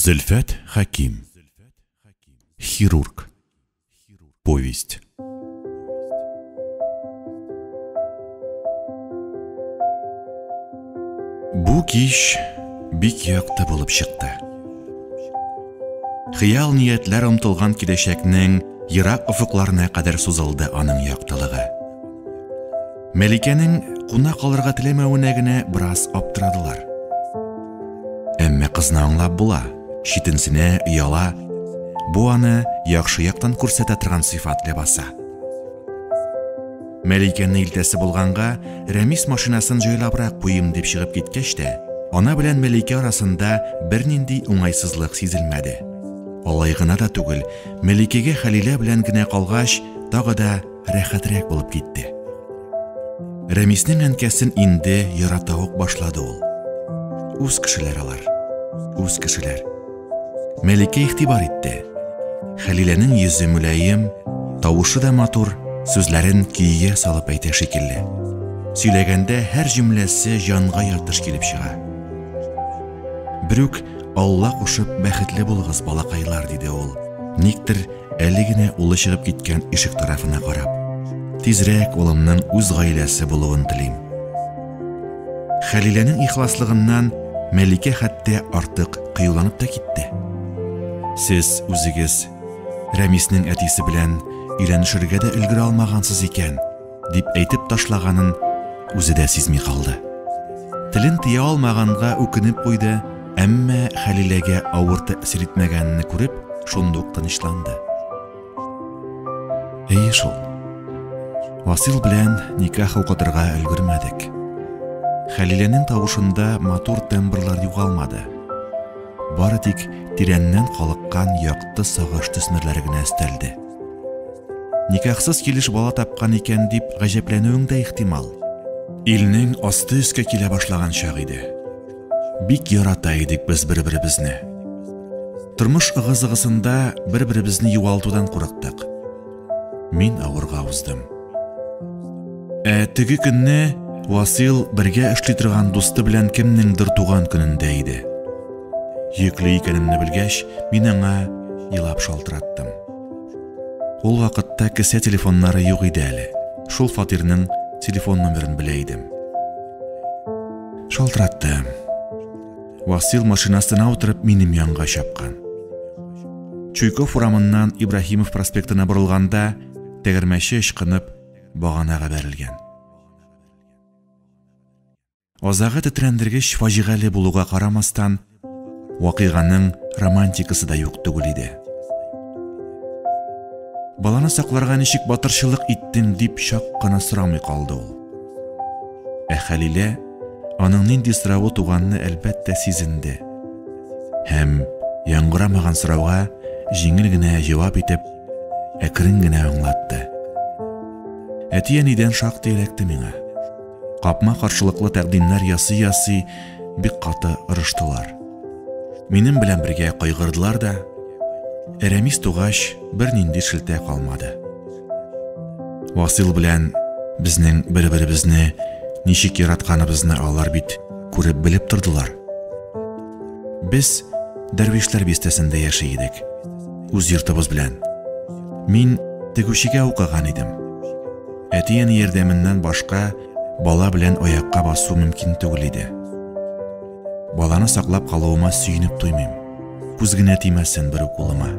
Зөлфәт Хәким. Хирург. Повесть. Бу кич бик якты булып чыкты. Хыял ниятләр омтылган киләчәкнең ерак офыкларына кадәр сузылды аның яктылыгы. Мәликәнең куна калырга теләмәвенә генә бераз аптырадылар. Әмма кызны аңлап була, читенсенә, ояла. Бу аны яхшы яктан күрсәтә торган сыйфат ләбаса. Мәликәне илтәсе булганга, Рәмис машинасын җайлабрак куйым дип чыгып киткәч тә, ана белән Мәликә арасында бернинди уңайсызлык сизелмәде. Алай гына да түгел, Мәликәгә Хәлилә белән генә калгач, тагы да рәхәтрәк булып китте. Рәмиснең әнкәсен инде ярата ук башлады ул. Үз кешеләр алар. Үз кешеләр. Мәликә игътибар итте. Хәлиләнең йөзе мөлаем, тавышы да матур, сүзләрен көйгә салып әйтә шикелле. Сөйләгәндә һәр җөмләсе җанга ятыш килеп чыга. Берүк Алла кушып бәхетле булыгыз, балакайлар, диде ул. Никтер Әле генә улы чыгып киткән ишек тарафына карап, тизрәк улымның үз гаиләсе булуын телим. Хәлиләнең ихласлыгыннан Мәликә хәтта артык кыюланып та китте. Сез үзегез Рәмиснең әтисе белән өйләнешергә дә өлгерә алмагансыз икән, дип әйтеп ташлаганын үзе дә сизми калды. Телен тыя алмаганга үкенеп куйды, әмма Хәлиләгә авыр тәэсир итмәгәнне күреп, шундук тынычланды. Әйе шул. Васил белән никах укытырга өлгермәдек. Хәлиләнең тавышында матур тембрлар югалмады. Бары тик тирәннән калыккан якты сагыш төсмерләре генә өстәлде. Никахсыз килеш бала тапкан икән дип гаҗәпләнүең дә ихтимал. Илнең асты өскә килә башлаган чак иде. Бик ярата идек без бер-беребезне. Тормыш ыгы-зыгысында бер-беребезне югалтудан курыктык. Мин авырга уздым. Ә теге көнне Васил бергә эшли торган дусты белән кемнеңдер туган көнендә иде. Йөкле икәнемне белгәч, мин аңа елап шалтыраттым. Ул вакытта кесә телефоннары юк иде әле. Шул фатирның телефон номерын белә идем. Шалтыраттым. Васил машинасына утырып минем янга чапкан. Чуйков урамыннан Ибраһимов проспектына борылганда, тәгәрмәче ычкынып, баганага бәрелгән. Азагы тетрәндергеч фаҗигале булуга карамастан, вакыйганың романтикасы да юк түгел иде. Баланы сакларга ничек батырчылык иттең дип чак кына сорамый калды ул. Ә Хәлилә аның нинди соравы туганны әлбәттә сизенде. Һәм яңгырамаган сорауга җиңел генә җавап итеп, әкрен генә аңлатты. Әти-әнидән шактый эләкте миңа. Капма-каршылыклы тәкъдимнәр ясый-ясый бик каты орыштылар. Минем белән бергә кайгырдылар да, Рәмис тугач, бернинди шелтә калмады. Васил белән безнең бер-беребезне ничек яратканыбызны алар бит күреп белеп тордылар. Без Дәрвишләр бистәсендә яши идек. Үз йортыбыз белән. Мин тегүчегә укыган идем. Әти-әни ярдәменнән башка бала белән аякка басу мөмкин түгел иде. Баланы саклап калуыма сөенеп туймыйм. Күз генә тимәсен бер үк улыма.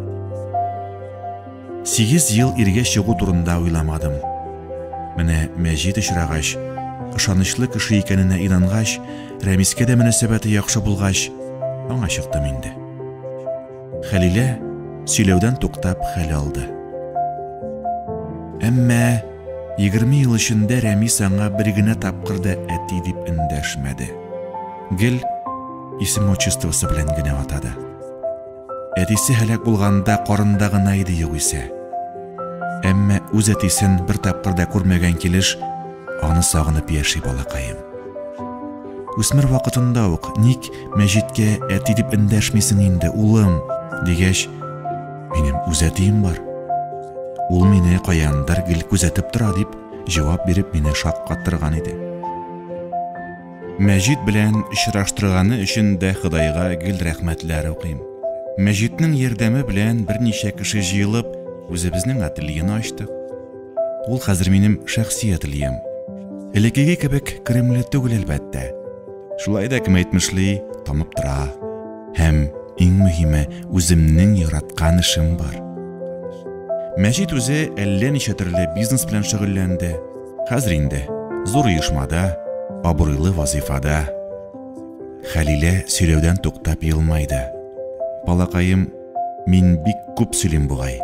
Сигез ел иргә чыгу турында уйламадым. Менә Мәҗит очрагач, ышанычлы кеше икәненә инангач, Рәмискә дә мөнәсәбәте яхшы булгач, аңа чыктым инде. Хәлилә сөйләүдән туктап хәл алды. Әмма 20 ел эчендә Рәмис аңа бер генә тапкыр да әти дип эндәшмәде. Гел исем-отчествосы белән генә атады. Әтисе һәлак булганда карында гына иде югыйсә. Әмма үз әтисен бер тапкыр да күрмәгән килеш аны сагынып яши балакаем. Үсмер вакытында ук ник Мәҗиткә әти дип эндәшмисең инде, улым, дигәч, минем үз әтием бар. Ул мине каяндыр гел күзәтеп тора дип җавап биреп мине шаккаттырган иде. Мәҗит белән очраштырганы өчен дә Ходайга гел рәхмәтләр укыйм. Мәҗитнең ярдәме белән берничә кеше җыелып, үзебезнең ательены ачтык. Ул хәзер минем шәхси ательем. Элеккеге кебек керемле түгел, әлбәттә. Шулай да, кем әйтмешли, тамып тора. Һәм иң мөһиме, үземнең яраткан эшем бар. Мәҗит үзе әллә ничә төрле бизнес белән шөгыльләнде. Хәзер инде зур оешмада, абруйлы вазыйфада. Хәлилә сөйләүдән туктап елмайды. Балакаем, мин бик күп сөйлим бугай.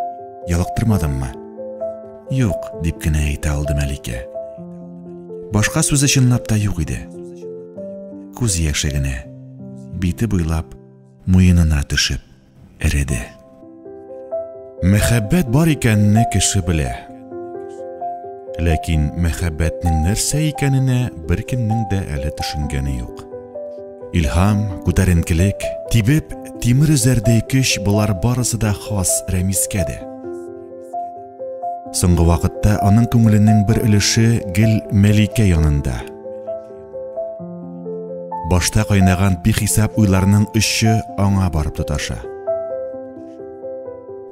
Ялыктырмадыммы? Юк, дип кенә әйтә алды Мәликә. Башка сүзе чынлап та юк иде. Күз яше генә бите буйлап муенына төшеп эреде. Мәхәббәт бар икәнне кеше белә. Ләкин мәхәббәтнең нәрсә икәненә беркемнең дә әле төшенгәне юк. Илһам, күтәренкелек, тибеп, тимер өзәрдәй көч болар барысы да хас Рәмискә дә. Соңгы вакытта аның күңеленең бер өлеше гел Мәликә янында. Башта кайнаган бихисап уйларның очы аңа барып тоташа.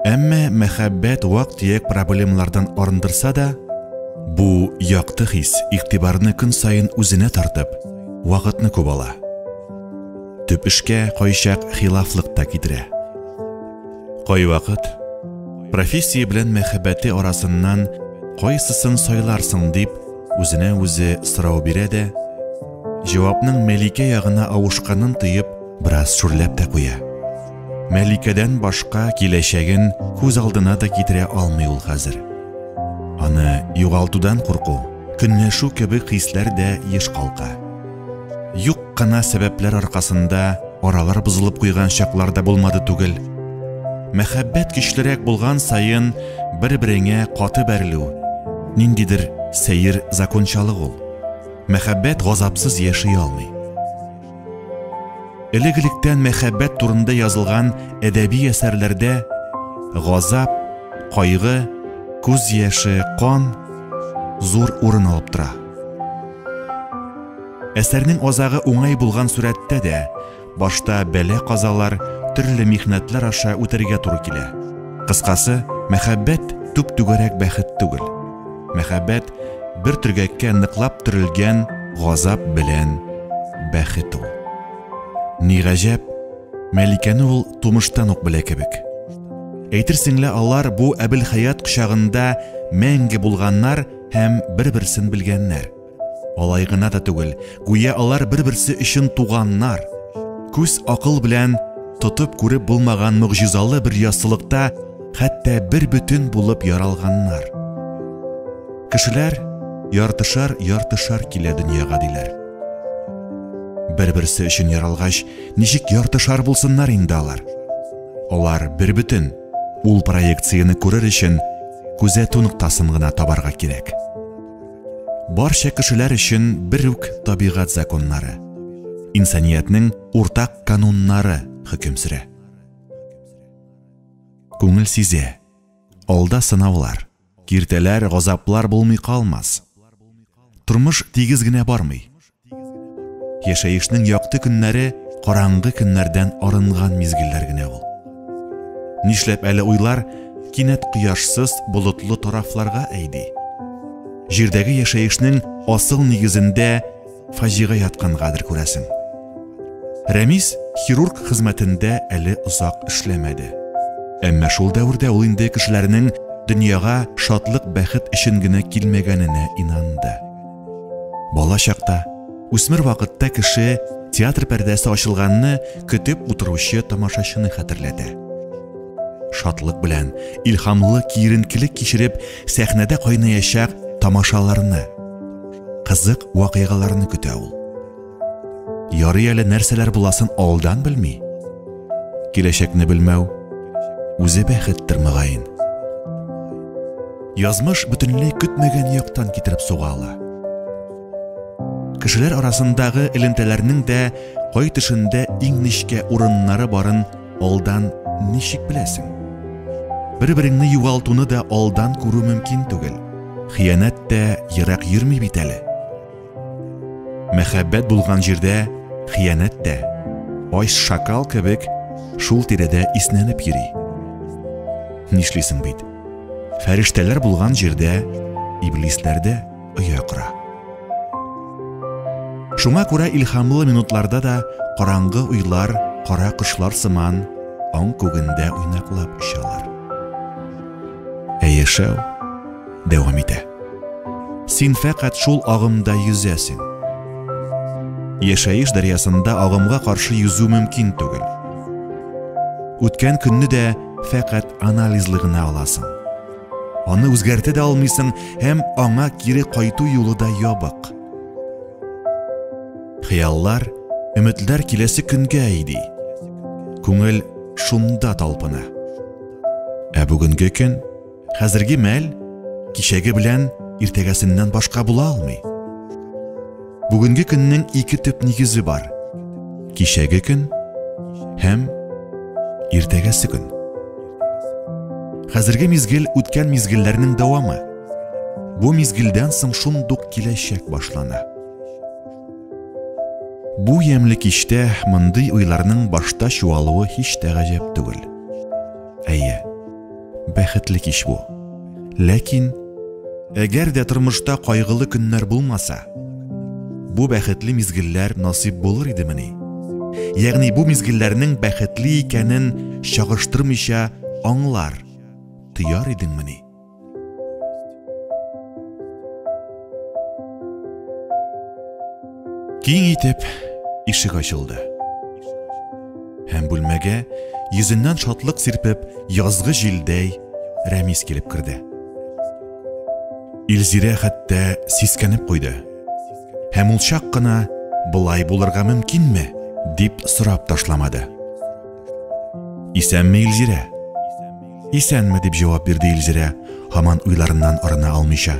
Әмма мәхәббәт вак-төяк проблемалардан арындырса да, бу якты хис игътибарны көн саен үзенә тартып, вакытны күп ала. Төп эшкә кайчак хилафлык та китерә. Кайвакыт профессия белән мәхәббәте арасыннан кайсысын сайларсың дип үзенә үзе сорау бирә дә, җавапның Мәликә ягына авышканын тоеп, бераз шүрләп тә куя. Мәликәдән башка киләчәген күз алдына да китерә алмый ул хәзер. Аны югалтудан курку, көнләшү кебек хисләр дә еш калка. Юк кына сәбәпләр аркасында аралар бозылып куйган чаклар да булмады түгел. Мәхәббәт көчлерәк булган саен бер-береңә каты бәрелү, ниндидер сәер закончалык ул. Мәхәббәт газапсыз яши алмый. Элек-электән мәхәббәт турында язылган әдәби әсәрләрдә газап, кайгы, күз яше, кан зур урын алып тора. Әсәрнең азагы уңай булган сурәттә дә башта бәла-казалар, төрле михнәтләр аша үтәргә туры килә. Кыскасы, мәхәббәт түп-түгәрәк бәхет түгел. Мәхәббәт бер төргәккә ныклап төрелгән газап белән бәхет ул. Ни гаҗәп, Мәликәне ул тумыштан ук белә кебек. Әйтерсең лә алар бу әбелхаят кочагында мәңге булганнар һәм бер-берсен белгәннәр. Алай гына да түгел, гүя алар бер-берсе өчен туганнар. Күз акыл белән тотып күреп булмаган могҗизалы бер яссылыкта хәтта бер бөтен булып яралганнар. Кешеләр яртышар-яртышар килә дөньяга диләр. Бер-берсе өчен яралгач, ничек яртышар булсыннар инде алар? Алар бер бөтен. Ул проекцияне күрер өчен күзәтү ноктасын гына табарга кирәк. Барча кешеләр өчен бер үк табигать законнары, инсаниятнең уртак кануннары хөкем сөрә. Күңел сизә, алда сынаулар, киртәләр, газаплар булмый калмас. Тормыш тигез генә бармый. Яшәешнең якты көннәре караңгы көннәрдән арынган мизгелләр генә ул. Нишләп әле уйлар кинәт кояшсыз болытлы тарафларга әйди? Җирдәге яшәешнең асыл нигезендә фаҗига яткангадыр, күрәсең. Рәмис хирург хезмәтендә әле озак эшләмәде. Әмма шул дәвердә ул инде кешеләрнең дөньяга шатлык-бәхет өчен генә килмәгәненә инанды. Бала чакта, үсмер вакытта кеше театр пәрдәсе ачылганны көтеп утыручы тамашачыны хәтерләтә. Шатлык белән илһамлы киеренкелек кичереп, сәхнәдә кайнаячак тамашаларны, кызык вакыйгаларны көтә ул. Ярый әле нәрсәләр буласын алдан белми. Киләчәкне белмәү үзе бәхеттер, мөгаен. Язмыш бөтенләй көтмәгән яктан китереп суга ала. Кешеләр арасындагы элемтәләрнең дә кай төшендә иң нечкә урыннары барын алдан ничек беләсең? Бер-береңне югалтуны да алдан күрү мөмкин түгел. Хыянәт тә ерак йөрми бит әле. Мәхәббәт булган җирдә хыянәт тә, ач шакал кебек шул тирәдә иснәнеп йөри. Нишлисең бит? Фәрештәләр булган җирдә иблисләр дә оя кора. Шуңа күрә илһамлы минутларда да караңгы уйлар кара кошлар сыман аң күгендә уйнаклап очалар. Ә яшәү дәвам итә. Син фәкать шул агымда йөзәсең. Яшәеш дәрьясында агымга каршы йөзү мөмкин түгел. Үткән көнне дә фәкать анализлы гына аласың. Аны үзгәртә дә алмыйсың һәм аңа кире кайту юлы да ябык. Хыяллар, өметләр киләсе көнгә әйди. Күңел шунда талпына. Ә бүгенге көн, хәзерге мәл кичәге белән иртәгәсеннән башка була алмый. Бүгенге көннең ике төп нигезе бар. Кичәге көн һәм иртәгәсе көн. Хәзерге мизгел үткән мизгелләрнең дәвамы. Бу мизгелдән соң шундук киләчәк башлана. Бу ямьле кичтә мондый уйларның башта чуалуы һич тә гаҗәп түгел. Әйе, бәхетле кич бу. Ләкин әгәр дә тормышта кайгылы көннәр булмаса, бу бәхетле мизгелләр насыйп булыр идемени? Ягъни бу мизгелләрнең бәхетле икәнен чагыштырмыйча аңлар, тояр идеңмени? Киң итеп ишек ачылды. Һәм бүлмәгә йөзеннән шатлык сирпеп, язгы җилдәй Рәмис килеп керде. Илзирә хәтта сискәнеп куйды. Һәм ул чак кына болай булырга мөмкинме дип сорап ташламады. Исәнме, Илзирә? Исәнме, дип җавап бирде Илзирә, һаман уйларыннан арына алмыйча.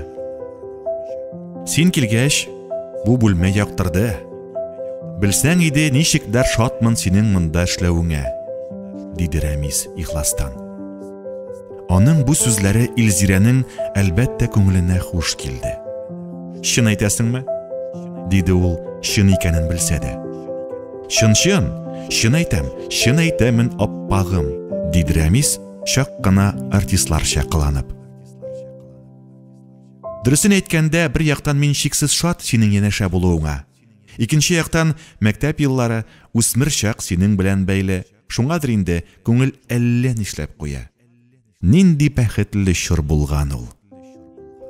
Син килгәч, бу бүлмә яктырды. Белсәң иде, ничекләр шатмын синең монда эшләвеңә, диде Рәмис ихластан. Аның бу сүзләре Илзирәнең, әлбәттә, күңеленә хуш килде. Чын әйтәсеңме? диде ул, чын икәнен белсә дә. Чын-чын, чын әйтәм, чын әйтәмен, аппагым, диде Рәмис, чак кына артистларча кыланып. Дөресен әйткәндә, бер яктан мин чиксез шат синең янәшә булуыңа. Икенче яктан, мәктәп еллары, үсмер чак синең белән бәйле. Шуңадыр инде, күңел әллә нишләп куя. Нинди бәхетле чор булган ул.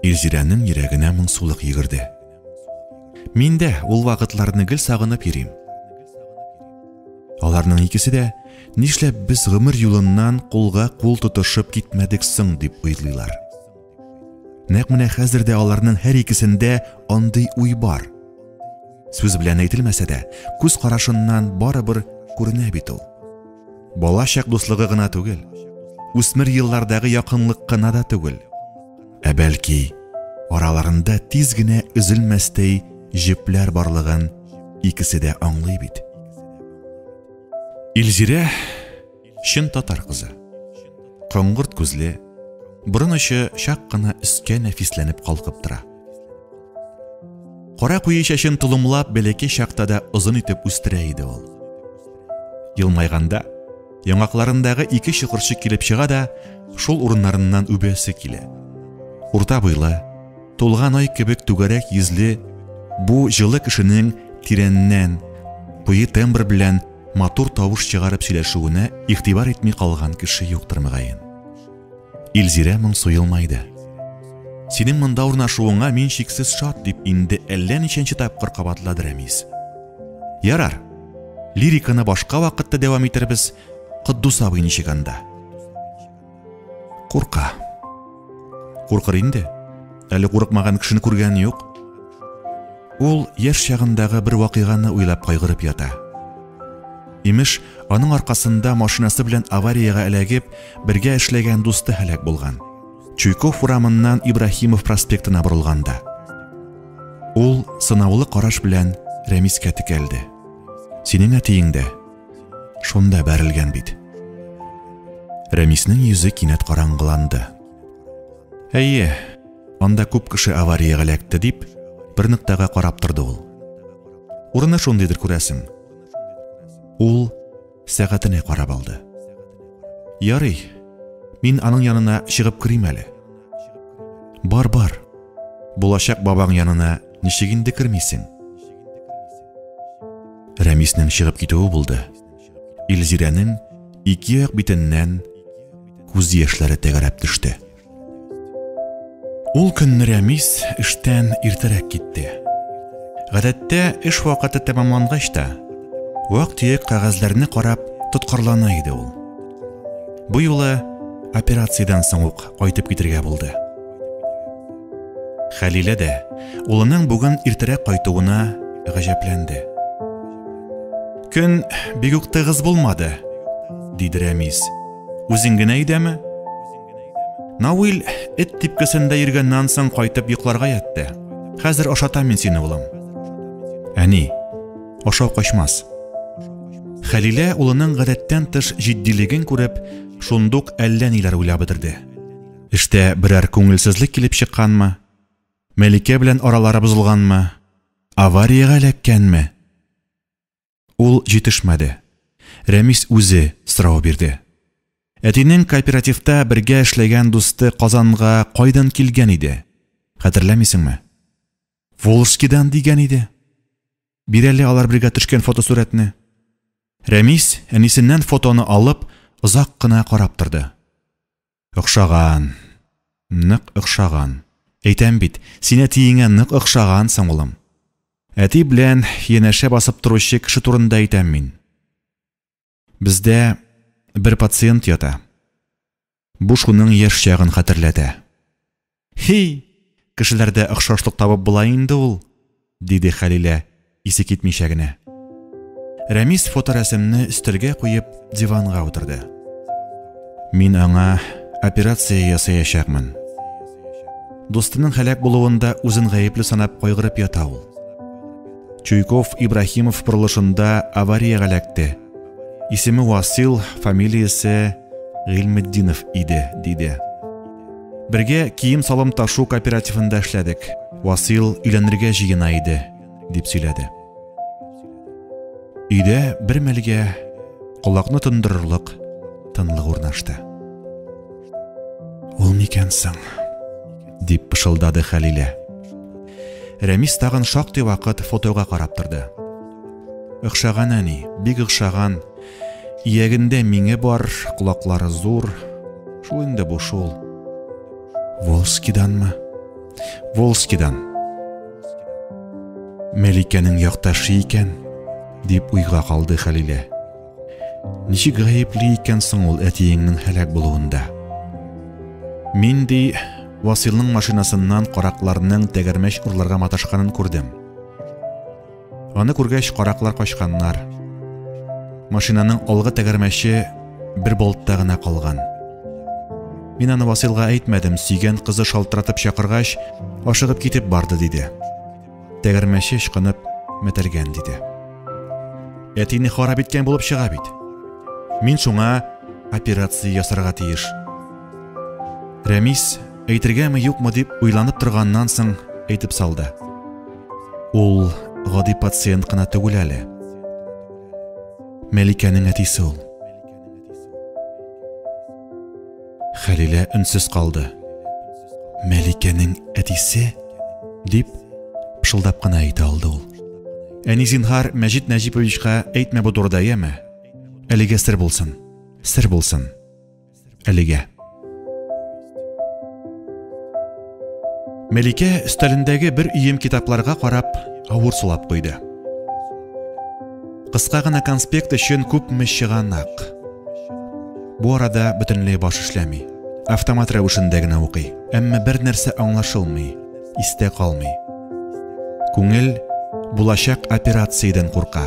Илзирәнең йөрәгенә моңсулык йөгерде. Мин дә ул вакытларны гел сагынып йөрим. Аларның икесе дә, нишләп без гомер юлыннан кулга кул тотышып китмәдек соң дип уйлыйлар. Нәкъ менә хәзер дә аларның һәр икесендә андый уй бар. Сүз белән әйтелмәсә дә, күз карашыннан барыбер күренә бит ул. Бала чак дуслыгы гына түгел, үсмер еллардагы якынлык кына да түгел. Ә бәлки, араларында тиз генә өзелмәстәй җепләр барлыгын икесе дә аңлый бит. Илзирә чын татар кызы. Коңгырт күзле, борын очы чак кына өскә нәфисләнеп калкып тора. Кара куе чәчен толымлап, бәләкәй чакта да озын итеп үстерә иде ул. Елмайганда, яңакларындагы ике чокырчык килеп чыга да, шул урыннарыннан үбәсе килә. Урта буйлы, тулган ай кебек түгәрәк йөзле бу җылы кешенең тирәннән, куе тембр белән матур тавыш чыгарып сөйләшүенә игътибар итми калган кеше юктыр мөгаен. Илзирә моңсу елмайды. Синең монда урнашуыңа мин чиксез шат, дип инде әллә ничәнче тапкыр кабатлады Рәмис. Ярар. Лириканы башка вакытта дәвам итербез. Котдус абый ничек анда? Курка. Куркыр инде. Әле курыкмаган кешене күргән юк. Ул яшь чагындагы бер вакыйганы уйлап кайгырып ята. Имеш, аның аркасында машинасы белән авариягә эләгеп, бергә эшләгән дусты һәлак булган. Чуйков урамыннан Ибраһимов проспектына борылганда. Ул сынаулы караш белән Рәмискә текәлде. Синең әтиең дә шунда бәрелгән бит. Рәмиснең йөзе кинәт караңгыланды. Әйе, анда күп кеше авариягә эләкте, дип, бер ноктага карап торды ул. Урыны шундыйдыр, күрәсең. Ул сәгатенә карап алды. Ярый, мин аның янына чыгып керим әле. Бар, бар. Булачак бабаң янына ничек инде кермисең? Рәмиснең чыгып китүе булды. Илзирәнең ике як битеннән күз яшьләре тәгәрәп төште. Ул көнне Рәмис эштән иртәрәк китте. Гадәттә, эш вакыты тәмамлангач та, вак-төяк кәгазьләрне карап тоткарлана иде ул. Бу юлы операциядән соң ук кайтып китергә булды. Хәлилә дә улының бүген иртәрәк кайтуына гаҗәпләнде. Көн бик үк тыгыз булмады, диде Рәмис. Үзең генә өйдәме? Науил эт типкесендә йөргәннән соң кайтып йокларга ятты. Хәзер ашатам мин сине, улым. Әни, ашау качмас. Хәлилә улының гадәттән тыш җитдилеген күреп, шундук әллә ниләр уйлап бетерде. Эштә берәр күңелсезлек килеп чыкканмы? Мәликә белән аралары бозылганмы? Авариягә эләккәнме? Ул җитешмәде. Рәмис үзе сорау бирде. Әтинең кооперативта бергә эшләгән дусты Казанга кайдан килгән иде? Хәтерләмисеңме? Волжскидан дигән иде. Бир әле алар бергә төшкән фотосурәтне. Рәмис, әнисеннән фотоны алып, озак кына карап торды. Охшаган. Нык охшаган. Әйтәм бит, син әтиеңә нык охшагансың, улым. Әти белән янәшә басып торучы кеше турында әйтәм мин. Бездә бер пациент ята. Бу шуның яшь чагын хәтерләтә. Хи, кешеләрдә охшашлык табып була инде ул, диде Хәлилә, исе китмичә генә. Рәмис фоторәсемне өстәлгә куеп, диванга утырды. Мин аңа операция ясаячакмын. Дустының һәлак булуында үзен гаепле санап кайгырып ята ул. Чуйков Ибрахимов борылышында авариягә эләкте. Исеме Васил, фамилиясе Гыйльметдинов иде, диде. Бергә кием-салым ташу кооперативында эшләдек. Васил өйләнергә җыена иде, дип сөйләде. Өйдә бер мәлгә колакны тондырырлык тынлык урнашты. Ул микән соң? дип пышылдады Хәлилә. Рәмис тагын шактый вакыт фотога карап торды. Охшаган әни, бик охшаган. Иягендә миңе бар, колаклары зур. Шул инде бу шул. Волжскиданмы? Волжскидан. Мәликәнең якташы икән, дип уйга калды Хәлилә. Ничек гаепле икән соң ул әтиеңнең һәлак булуында? Мин ди, Василның машинасыннан каракларның тәгәрмәч урларга маташканын күрдем. Аны күргәч, караклар качканнар. Машинаның алгы тәгәрмәче бер болтта гына калган. Мин аны Василга әйтмәдем, сөйгән кызы шалтыратып чакыргач, ашыгып китеп барды, диде. Тәгәрмәче ычкынып мәтәлгән, диде. Әтине харап иткән булып чыга бит. Мин шуңа операция ясарга тиеш. Рәмис, әйтергәме юкмы дип уйланып торганнан соң әйтеп салды. Ул гади пациент кына түгел әле. Мәликәнең әтисе ул. Хәлилә өнсез калды. Мәликәнең әтисе? дип пышылдап кына әйтә алды ул. Әни зинһар Мәҗит Нәҗиповичка әйтмә бу турыда, яме? Әлегә сер булсын. Сер булсын. Әлегә. Мәликә өстәлендәге бер өем китапларга карап, авыр сулап куйды. Кыска гына конспект өчен күпме чыганак. Бу арада бөтенләй баш эшләми. Автомат рәвешендә генә укый. Әмма бер нәрсә аңлашылмый, истә калмый. Күңел булачак операциядән курка.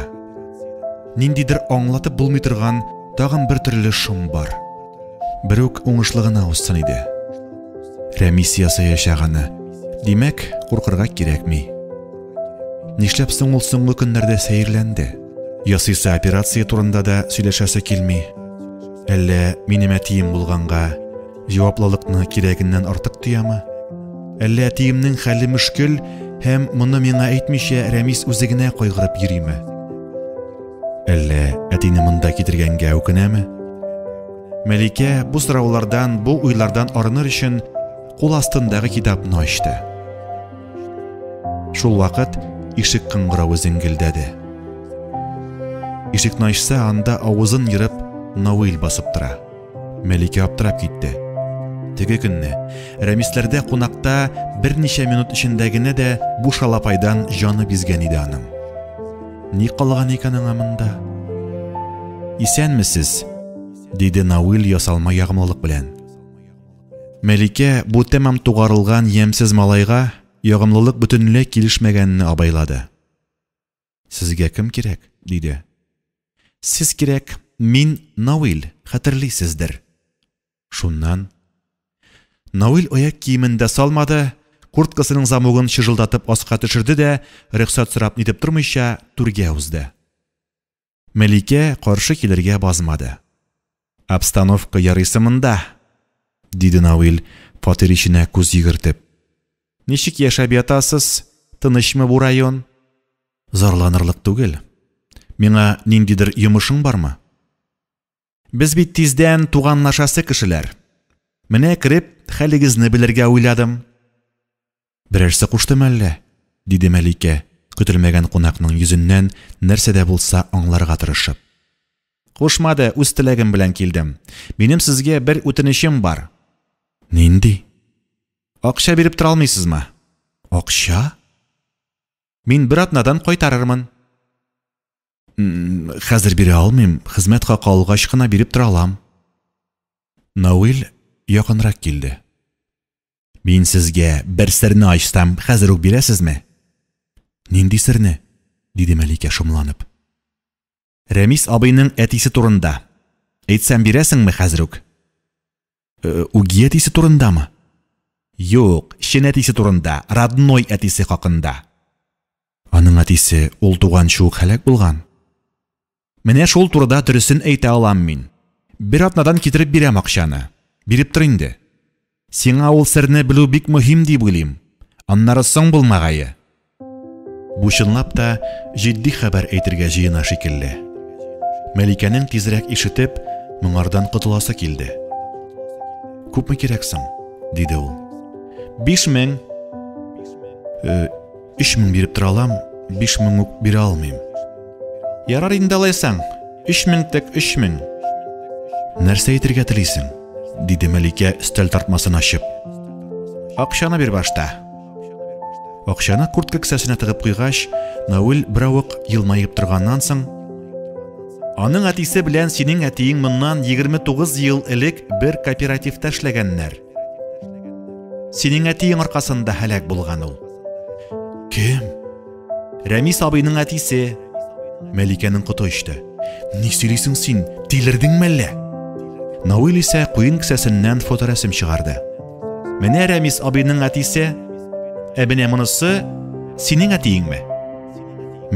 Ниндидер аңлатып булмый торган тагын бер төрле шом бар. Берүк уңышлы гына узсын иде. Рәмис ясаячак аны. Димәк, куркырга кирәкми. Нишләп соң ул соңгы көннәрдә сәерләнде? Ясыйсы операция турында да сөйләшәсе килми. Әллә минем әтием булганга җаваплылыкны кирәгеннән артык тоямы? Әллә әтиемнең хәле мөшкел һәм моны миңа әйтмичә Рәмис үзе генә кайгырып йөриме? Әллә әтине монда китергәнгә үкенәме? Мәликә бу сораулардан, бу уйлардан арыныр өчен кул астындагы китапны ачты. Шул вакыт ишек кыңгыравы зеңгелдәде. Ишекне ачса, анда авызын ерып Науил басып тора. Мәликә аптырап китте. Теге көнне Рәмисләрдә кунакта берничә минут эчендә генә дә бу шалапайдан җаны бизгән иде аның. Ни калган икән аңа монда? Исәнмесез, диде Науил ясалма ягымлылык белән. Мәликә бу тәмам тугарылган ямьсез малайга ягымлылык бөтенләй килешмәгәнне абайлады. Сезгә кем кирәк? диде. Сез кирәк, мин Науил, хәтерлисездер. Шуннан Науил аяк киемен дә салмады, курткасының замогын чыжылдатып аска төшерде дә, рөхсәт сорап нитеп тормыйча, түргә узды. Мәликә каршы килергә базмады. Обстановка ярыйсы монда, диде Науил, фатир эченә күз йөгертеп. Ничек яшәп ятасыз? Тынычмы бу район? Зарланырлык түгел. Миңа ниндидер йомышың бармы? Без бит тиздән туганлашасы кешеләр. Менә кереп, хәлегезне белергә уйладым. Берәрсе куштымы әллә? диде Мәликә, көтелмәгән кунакның йөзеннән нәрсә дә булса аңларга тырышып. Кушмады, үз теләгем белән килдем. Минем сезгә бер үтенечем бар. Нинди? Акча биреп тора алмыйсызмы? Акча? Мин бер атнадан кайтарырмын. Хәзер бирә алмыйм, хезмәт хакы алгач кына биреп тора алам. Науил якынрак килде. Мин сезгә бер серне ачсам, хәзер үк бирәсезме? Нинди серне? диде Мәликә шомланып. Рәмис абыйның әтисе турында. Әйтсәм бирәсеңме хәзер үк? Э, үги әтисе турындамы? Юк, чын әтисе турында, родной әтисе хакында. Аның әтисе ул туганчы ук һәлак булган. Менә шул турыда дөресен әйтә алам мин. Бер атнадан китереп бирәм акчаны. Биреп тор инде. Сиңа ул серне белү бик мөһим дип уйлыйм. Аннары соң булмагае. Бу чынлап та җитди хәбәр әйтергә җыена шикелле. Мәликәнең тизрәк ишетеп, моңардан котыласы килде. Күпме кирәк соң? диде ул. 5000. Э, 3000 биреп тора алам, 5000 үк бирә алмыйм. Ярар инде алайсаң. 3000 тек 3000. Нәрсә әйтергә телисең? диде Мәликә өстәл тартмасын ачып. Акчаны бир башта. Акчаны куртка кесәсенә тыгып куйгач, Науил беравык елмаеп торганнан соң, Аның әтисе белән синең әтиең моннан 29 ел элек бер кооперативта эшләгәннәр. Синең әтиең аркасында һәлак булган ул. Кем? Рәмис абыйның әтисе. Мәликәнең коты очты. Ни сөйлисең син? Тилердеңме әллә? Науил исә куен кесәсеннән фоторәсем чыгарды. Менә Рәмис абыйның әтисе. Ә менә монысы синең әтиеңме?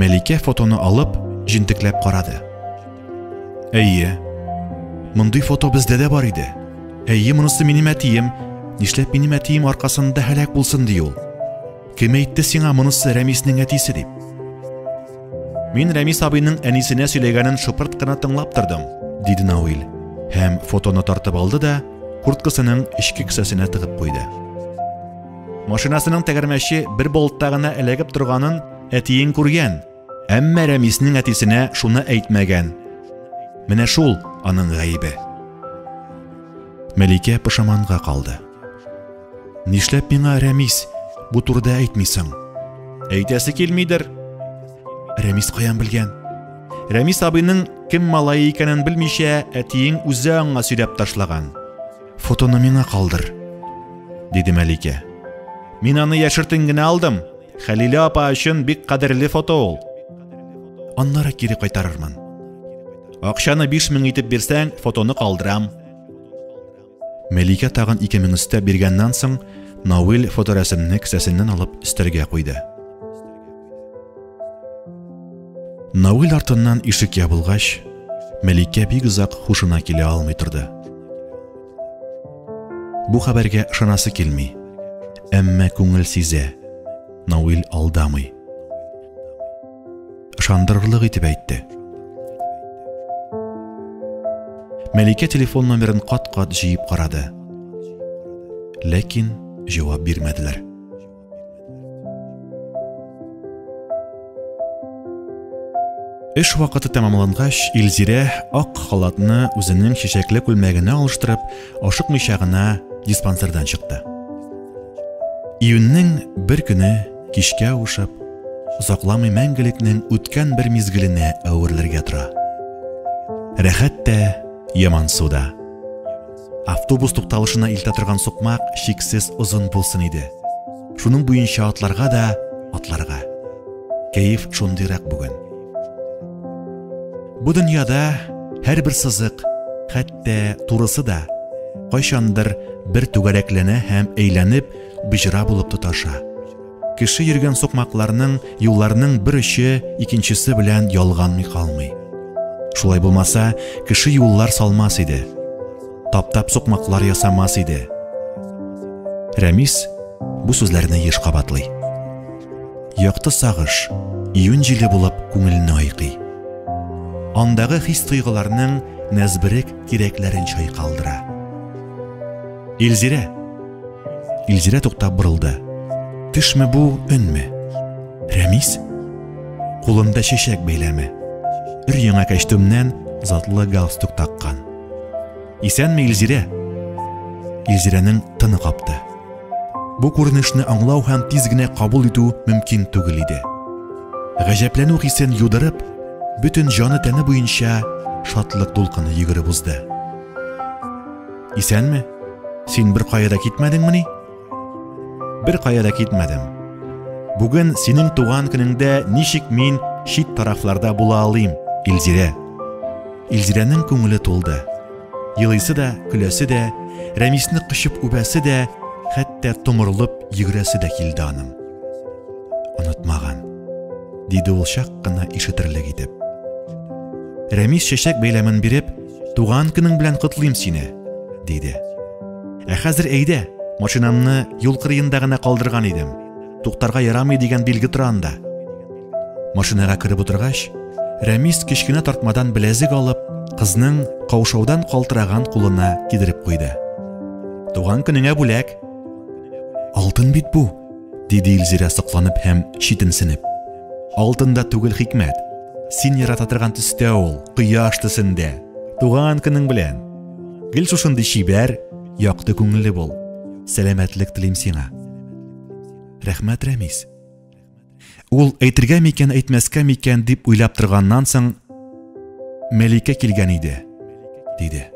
Мәликә фотоны алып, җентекләп карады. Әйе. Мондый фото бездә дә бар иде. Әйе, монысы минем әтием. Нишләп минем әтием аркасында һәлак булсын ди ул? Кем әйтте сиңа монысы Рәмиснең әтисе дип? Мин Рәмис абыйның әнисенә сөйләгәнен шыпырт кына тыңлап тордым, диде Науил. Һәм фотоны тартып алды да, курткасының эчке кесәсенә тыгып куйды. Машинасының тәгәрмәче бер болтта гына эләгеп торганын әтиең күргән. Әмма Рәмиснең әтисенә шуны әйтмәгән. Менә шул аның гаебе. Мәликә пошаманга калды. Нишләп миңа, Рәмис, бу турыда әйтмисең? Әйтәсе килмидер. Рәмис каян белгән? Рәмис абыйның кем малае икәнен белмичә, әтиең үзе аңа сөйләп ташлаган. Фотоны миңа калдыр, диде Мәликә. Мин аны яшертен генә алдым. Хәлилә апа өчен бик кадерле фото ул. Аннары кире кайтарырмын. Акчаны 5000 итеп бирсәң, фотоны калдырам. Мәликә тагын 2000 өстәп биргәннән соң, Науил фоторәсемне кесәсеннән алып өстәлгә куйды. Науил артыннан ишек ябылгач, Мәликә бик озак хушына килә алмый торды. Бу хәбәргә ышанасы килми. Әмма күңел сизә, Науил алдамый. Ышандырырлык итеп әйтте. Мәликә телефон номерын кат-кат җыеп карады. Ләкин җавап бирмәделәр. Эш вакыты тәмамлангач, Илзирә ак халатны үзенең чәчәкле күлмәгенә алыштырып, ашыкмыйча гына диспансердан чыкты. Июньнең бер көне кичкә авышып, озакламый мәңгелекнең үткән бер мизгеленә әверелергә тора. Рәхәт тә, ямансу да. Автобус тукталышына илтә торган сукмак чиксез озын булсын иде. Шуның буенча атларга да атларга. Кәеф шундыйрак бүген. Бу дөньяда һәрбер сызык, хәтта турысы да, кайчандыр бер түгәрәкләнә һәм әйләнеп боҗра булып тоташа. Кеше йөргән сукмакларның, юлларның бер очы икенчесе белән ялганмый калмый. Шулай булмаса, кеше юллар салмас иде. Таптап сукмаклар ясамас иде. Рәмис бу сүзләрне еш кабатлый. Якты сагыш, июнь җиле булып күңелне айкый. Андагы хис-тойгыларның нәзберек тирәкләрен чайкалдыра. Илзирә! Илзирә туктап борылды. Төшме бу, өнме? Рәмис? Кулында чәчәк бәйләме. Өр-яңа кәчтүмнән затлы галстук таккан. Исәнме, Илзирә? Илзирәнең тыны капты. Бу күренешне аңлау һәм тиз генә кабул итү мөмкин түгел иде. Гаҗәпләнү хисен юдырып, бөтен җаны-тәне буенча шатлык дулкыны йөгереп узды. Исәнме? Син бер кая да китмәдеңмени? Бер кая да китмәдем. Бүген синең туган көнеңдә ничек мин чит тарафларда була алыйм, Илзирә? Илзирәнең күңеле тулды. Елыйсы да, көләсе дә, Рәмисне кочып үбәсе дә, хәтта томырылып йөгерәсе дә килде аның. Онытмаган, диде ул чак кына ишетерлек итеп. Рәмис чәчәк бәйләмен биреп, Туган көнең белән котлыйм сине, диде. Ә хәзер әйдә, машинамны юл кырыенда гына калдырган идем. Туктарга ярамый дигән билге тора анда. Машинага кереп утыргач, Рәмис кечкенә тартмадан беләзек алып, кызның каушаудан калтыраган кулына кидереп куйды. Туган көнеңә бүләк. Алтын бит бу, диде Илзирә сокланып һәм читенсенеп. Алтында түгел хикмәт. Син ярата торган төстә ул, кояш төсендә. Туган көнең белән. Гел шушындый чибәр, якты күңелле бул. Сәламәтлек телим сиңа. Рәхмәт, Рәмис. Ул әйтергә микән, әйтмәскә микән дип уйлап торганнан соң, Мәликә килгән иде, диде.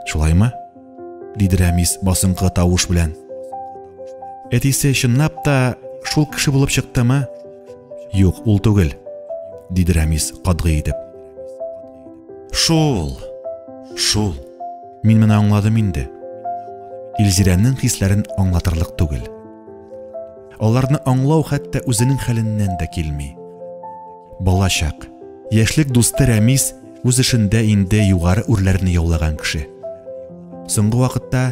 Шулаймы? диде Рәмис басынкы тавыш белән. Әтисе чынлап та шул кеше булып чыктымы? Юк, ул түгел, диде Рәмис катгый итеп. Шул, шул. Мин моны аңладым инде. Илзирәнең хисләрен аңлатырлык түгел. Аларны аңлау хәтта үзенең хәленнән дә килми. Балачак, яшьлек дусты Рәмис үз эшендә инде югары үрләрне яулаган кеше. Соңгы вакытта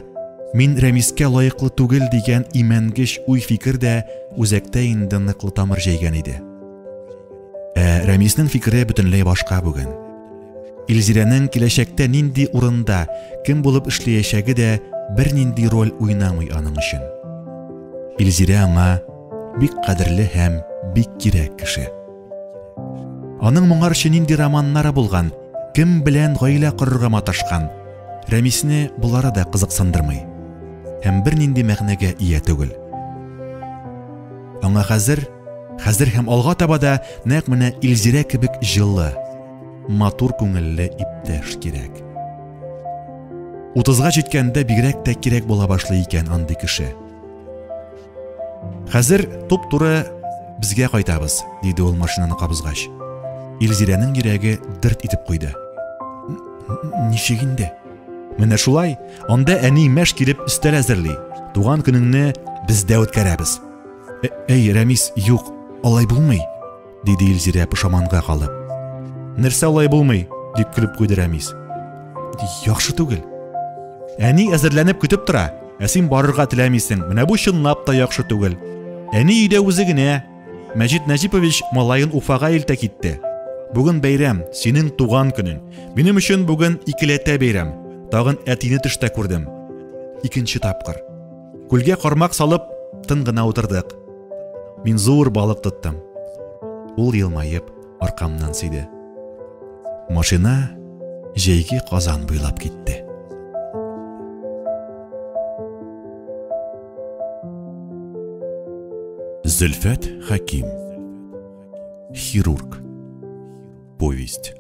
мин Рәмискә лаеклы түгел дигән имәнгеч уй-фикер дә үзәктә инде ныклы тамыр җәйгән иде. Ә Рәмиснең фикере бөтенләй башка бүген. Илзирәнең киләчәктә нинди урында, кем булып эшләячәге дә бернинди роль уйнамый аның өчен. Илзирә аңа бик кадерле һәм бик кирәк кеше. Аның моңарчы нинди романнары булган, кем белән гаилә корырга маташкан, Рәмисне болары да кызыксындырмый һәм бернинди мәгънәгә ия түгел. Аңа хәзер, хәзер һәм алга таба да нәкъ менә Илзирә кебек җылы, матур күңелле иптәш кирәк. Утызга җиткәндә бигрәк тә кирәк була башлый икән андый кеше. Хәзер туп-туры безгә кайтабыз, диде ул машинаны кабызгач. Илзирәнең йөрәге дерт итеп куйды. Ничек инде? Менә шулай, анда әни мәш килеп өстәл әзерли. Туган көнеңне бездә үткәрәбез. Э, әй, Рәмис, юк, алай булмый. Диде Илзирә пошаманга калып. Нәрсә алай булмый? дип көлеп куйды Рәмис. Яхшы түгел. Әни әзерләнеп көтеп тора, ә син барырга теләмисең. Менә бу чынлап та яхшы түгел. Әни өйдә үзе генә. Мәҗит Нәҗипович малаен Уфага илтә китте. Бүген бәйрәм, синең туган көнең. Минем өчен бүген икеләтә бәйрәм. Тагын әтине төштә күрдем. Икенче тапкыр. Күлгә кармак салып, тын гына утырдык. Мин зур балык тоттым. Ул елмаеп, аркамнан сөйде. Машина җәйге Казан буйлап китте. Зөлфәт Хәким. Хирург. Повесть.